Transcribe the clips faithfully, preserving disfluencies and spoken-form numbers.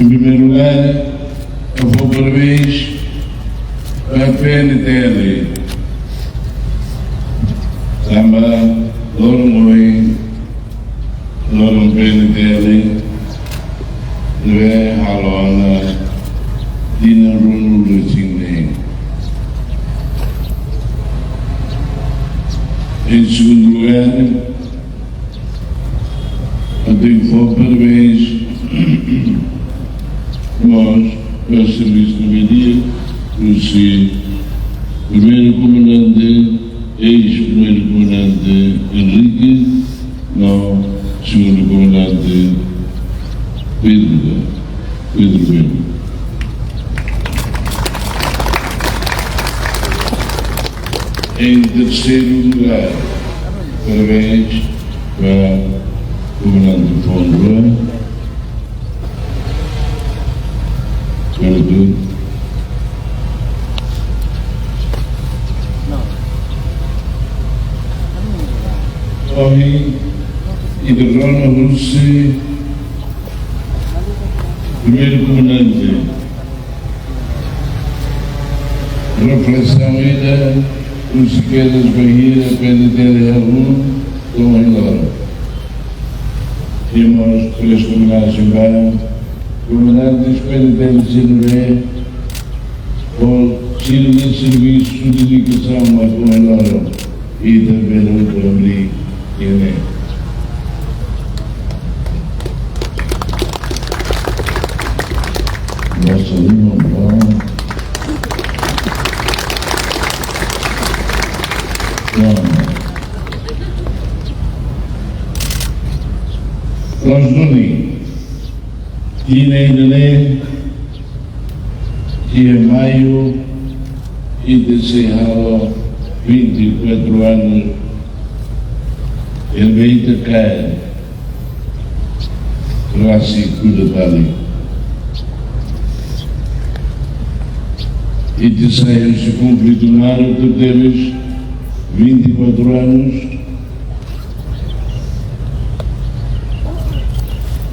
Em primeiro lugar, ha'u fó parabéns ba P N T L. Tanba loron ohin, loron P N T L, ne'ebé halo ona tinan ruanulu-resin-neen. Em segundo lugar, ha'u tenke fó parabéns mós ba servisu ne'ebé di'ak husi primeiru komandante, eis-primeiru komandante Henrique, no segundu komandante Pedro, Pedro Bueno. Em terceiro lugar, parabéns ba komandante Fondua, pelo tudo. Ohin, ita rona husi primeiru komandante. Reflesaun ida, husi kedas bainhira P N T L halo, to'o ohin loron. Temos três homenagens ba komandantes P N T L sira ne'ebé, ho sira-nia servisu dedikasaun ba to'o ohin loron. Ita bele ultra abri ida-ne'e. Nossa língua bom. Bom. Loos duni, tinan ida-ne'e, dia maiu, ita sei halo vinte e quatro anos, ne'ebé ita kaer rasik kuda tali. Ita sai husi konflitu naruk tebes, vinte e quatro anos,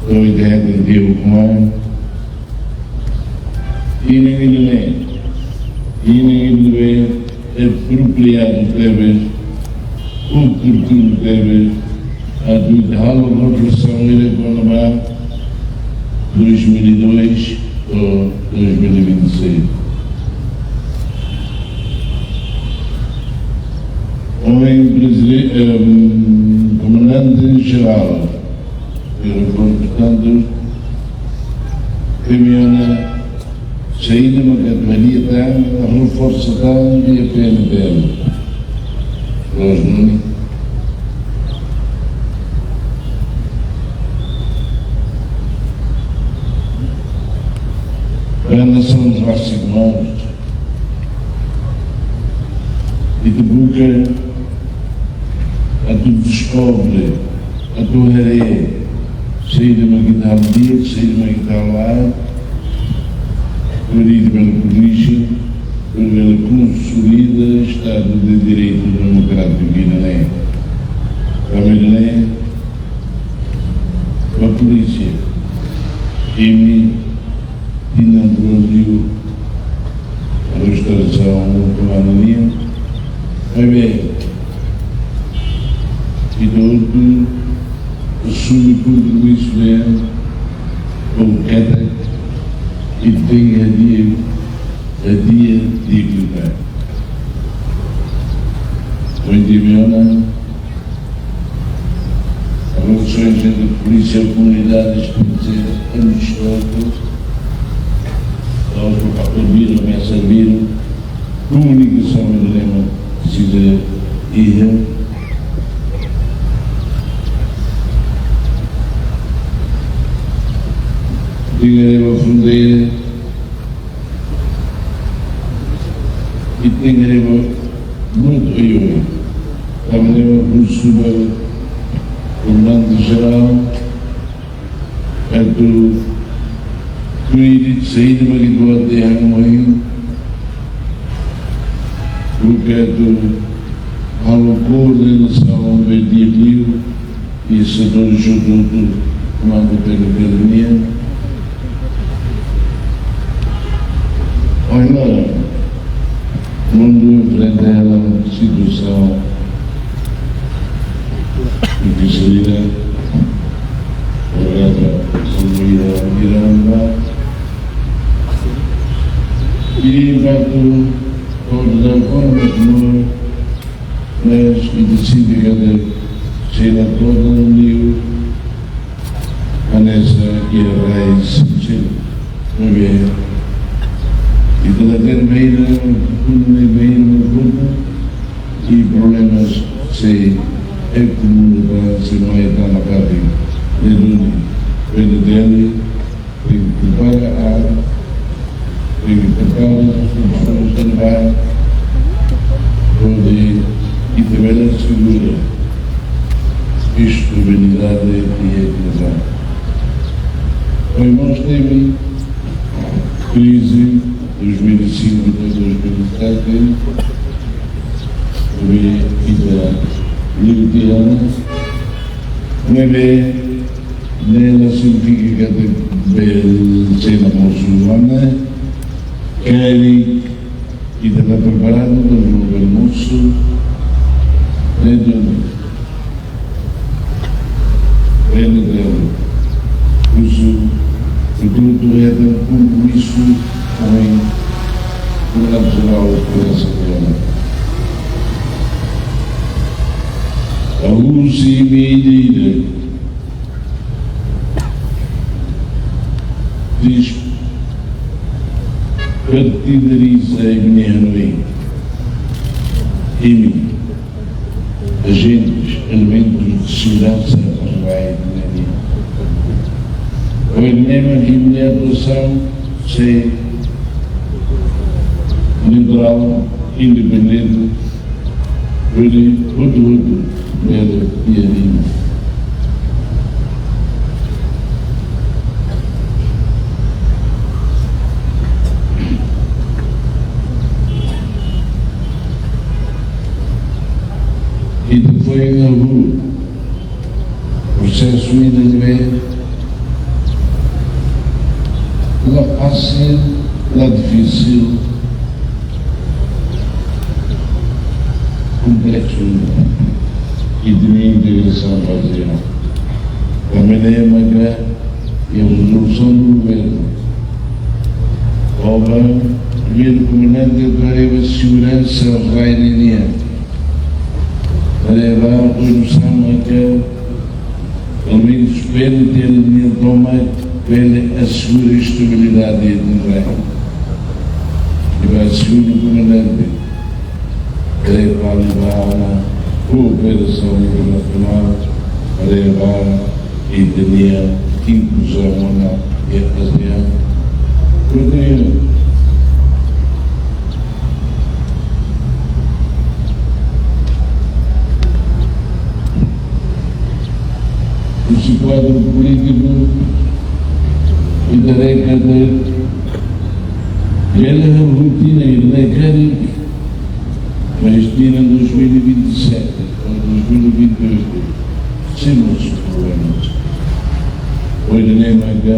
to'o ita hetan tiha ukun-an. Tinan ida-ne'e, tinan ida-ne'e apropriadu tebes, oportunu tebes, atu ita halo reflesaun ida kona-ba dois mil e dois to'o dois mil e vinte e seis. Ohin prezide-, em, komandante jerál, pelo, portantu, imi ona saida mak atu hadi'a tan, reforsa tan, iha P N T L. Loos duni. Ba nasaun rasik mós, ita buka atu deskobre, atu haree saida mak ita halo di'ak, saida mak ita halo aat, hodi ita bele korrije, hodi bele konsolida Estadu de Direitu Demokrátiku ida-ne'e. Tanba ida-ne'e, ba polísia, imi tinan rua liu restaurasaun ultimanu nian, maibé ita hotu asume kompromisu ne'e, ou katak ita tenke hadi'a, hadi'a dignidade. Ohin ita vê ona, relações entre polícia e comunidades têm que ser amistoso, outro fator vira, ameaça vira, komunikasaun mak presiza iha. Tenke haree ba fronteira, i tenke haree ba luta oioin. Tanba ne'e mak husu ba komandante jerál atu tuir saida mak ita atu dehan ohin, buka atu halo koordenasaun ne'ebé di'ak liu iha setór hotu-hotu, komandu pela, pela nian. Sin, sin. Maibé, ita la hatene bainhira, kuandu bainhira, kuandu, i problemas sei akumula ba, sei mai ba na parte de duni. P N D L tenke prepara, tenke prepara instituisaun ba hodi ita bele asegura estabilidade i equidade. Maibé mós teve krize dois mil e cinco até dois mil e sete, hodi ita liu tiha ona, maibé ne'e la signifika katak bele sei la mosu ona, karik ita la preparadu ba joven mosu, ne'e duni. P N D L husu futuru hetan kompromisu ho Komunidade Nasionál Esperansa Terra. Ha'u husi imi ida-idak, despartidariza imi-nia hanoin. Imi, ajentes, elementus de segurança rai ne'e nian. Ohin ne'e mak imi-nia atuasaun sei neutrál, independente, hodi hotu-hotu bele iha liman. Ita foin hahú prosesu ida ne'ebé la fasil, la difisil, kompleksu, i temi integrasaun faze. Tanba ne'e maka iha rezolusaun do governu, oba primeiru komandante haree ba seguransa rai ne'e nian. Haree ba oinsá maka elementus P N D L nian tomak bele asegura estabilidade iha rai. I ba segundu komandante, haree ba liu ba kooperasaun internasionál, haree ba ita-nia inkluzaun ona iha ASEAN. Portantu, husi kuadru polítiku, ita haree katak bele halo rotina ida ne'e karik, mas tinan dois mil e vinte e sete ou dois mil e vinte e oito, sei mosu problema. Ohin ne'e maka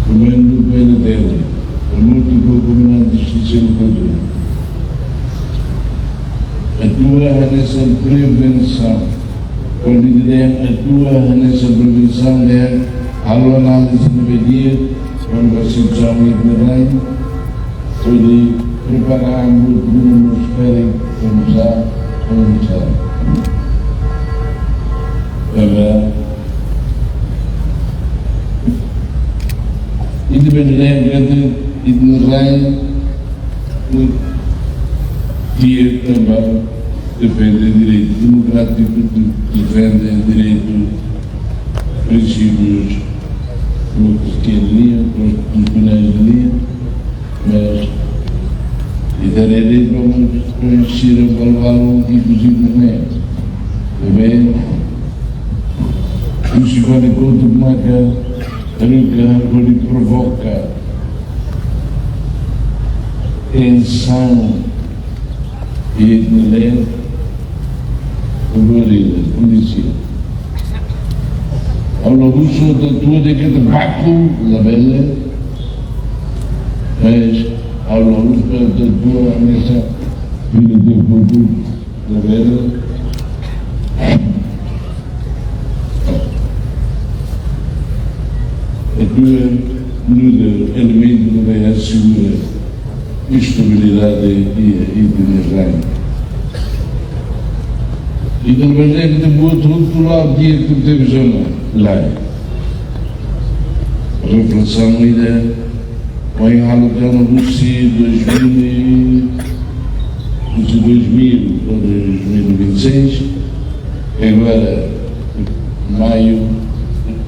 komandu P N D L, komandu ho komandante espesiál hotu, atua hanesan prevensaun. Kuandu ita dehan atua hanesan prevensaun, dehan halo análize ne'ebé di'ak kona-ba situasaun iha rai, hodi prepara an buat ruma mós karik komesa, komesa. Tanba ita bele dehan katak ita-nia rai di'ak tanba defende direitu demokrátiku, defende direitu, prinsípius demokrátiku nian, konstitusionál nian, mas ita haree ba mós sira balu-balu, inkluzive ne'e também, husi fali kotuk maka haruka hodi provoka tensaun iha ita-nia leet, governu, polísia. Ha'u la husu atu atua de'it katak baku, labele, mas ha'u la husu atu atua hanesan vida de grupu, labele. Atu nu'udar elementu ne'ebé asegura estabilidade iha ita-nia rai. Ita bele dehan katak buat hotu la'o di'ak iha televizaun, lae. Reflesaun ida, ohin halo tiha ona husi dois mil e, husi dois mil to'o dois mil e vinte e seis, agora, maiu,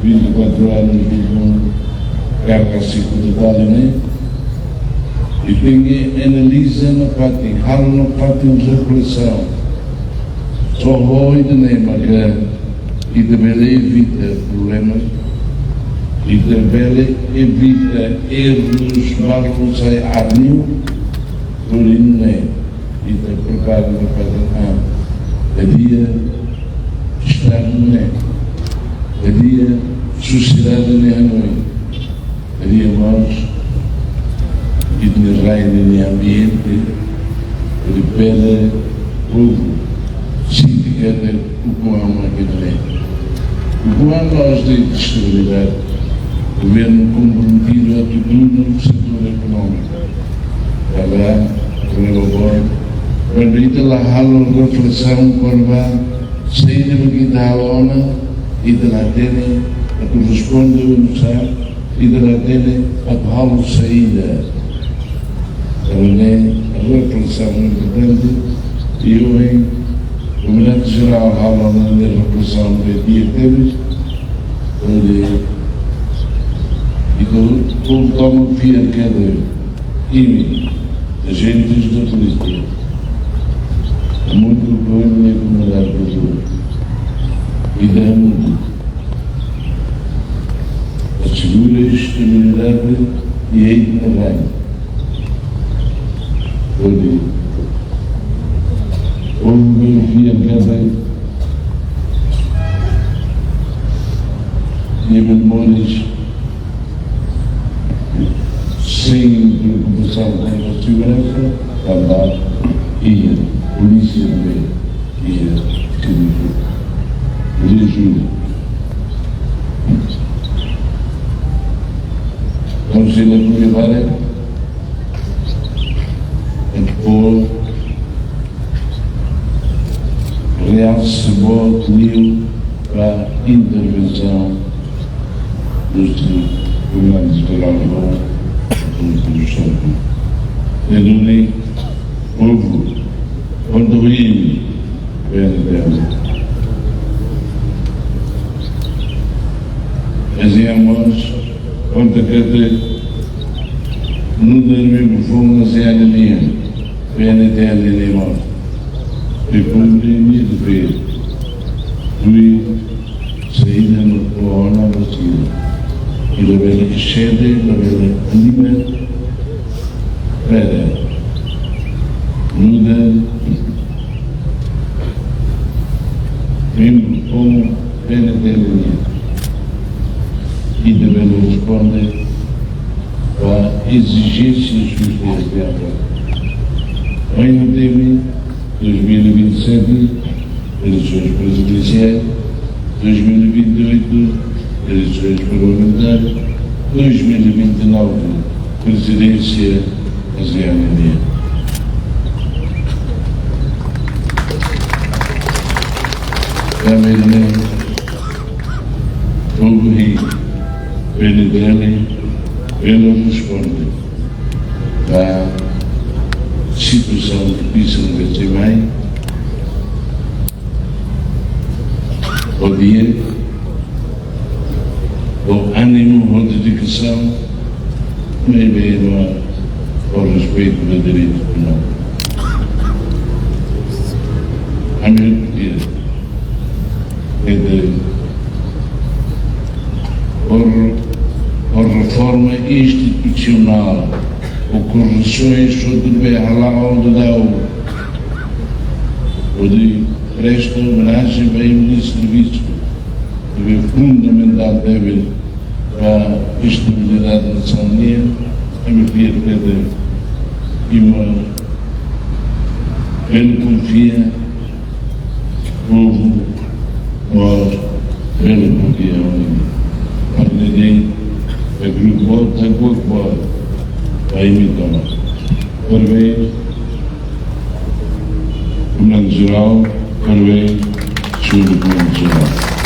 vinte e quatro anos de um cargo secretário, né? E tenke analiza nafatin, halo nafatin reflesaun. Só ho ida-ne'e maka ita bele evita problema, ita bele evita errus balu sai arniu, por isso ne'e ita prepara nafatin, ah, é dia Estadu ne'e, é dia sosiedade ne'e, hanoin. Ita-nia mós, ita-nia rai ninia ambiente, ita bele, povu, sente katak ukun-an mak ida-ne'e. Ukun-an la'ós de'it estabilidade. Governu komprometidu atu dudu setór ekonómiku. Agora, primeiro agora, kuandu ita la halo reflesaun kona-ba saida mak ita halo ona, ita la hatene atu responde oinsá, ita la hatene atu halo saida. Tanba ne'e reflesaun importante, i ohin Komandante Jerál halo ona nia reflesaun ne'e di'ak tebes, hodi ita hotu toma fiar katak imi, agentes da polícia, hamutuk ho imi-nia komunidade, ita hamutuk asegura estabilidade i ita-nia rai. Hodi, hodi fiar katak nivel moris sein preokupasaun kona-ba seguransa, tanba iha polísia ne'ebé iha servisu. Polísia júri. Konsellu Guiabara, entaun, realsa boot liu ba intervensaun dos komandantes jerál, dos, dos, dos, ne'e duni, povu, konta ho imi, P N T L. Ezia mós, konta katak, nu'udar membru foun ASEAN nian, P N T L nian mós, ita kumpre nia devér, tuir saida mak ita halo ba sira. Ita labele sede, labele anima, pera, nu'udar membru foun P N T L nian, ita bele responde ba ezijénsias dos dias de agora. Ainda teve dois mil e vinte e sete, eleições presidenciais, dois mil e vinte e oito, eleições parlamentares, dois mil e vinte e nove, presidência ASEAN nian. Tanba ne'e, povu, P N T L bele responde ba situasaun difisil ne'ebé sei mai, ho di'ak, ho ánimu, ho dedikasaun, maibé ho respeitu ba direitus umanus. Ami, entaun, ho, ho reforma institusionál, ho korresoens hotu ne'ebé hala'o daudaun, hodi presta omenajen ba imi-nia servisu ne'ebé fundamentál tebes ba estabilidade nasaun nian, ami fiar katak imi bele konfia, povu mós bele konfia. Ami, P N T L, é grupu boot, é grupu boot, ba imi tomak. Parabéns, Komandante Jerál, parabéns, señór Komandante Jerál.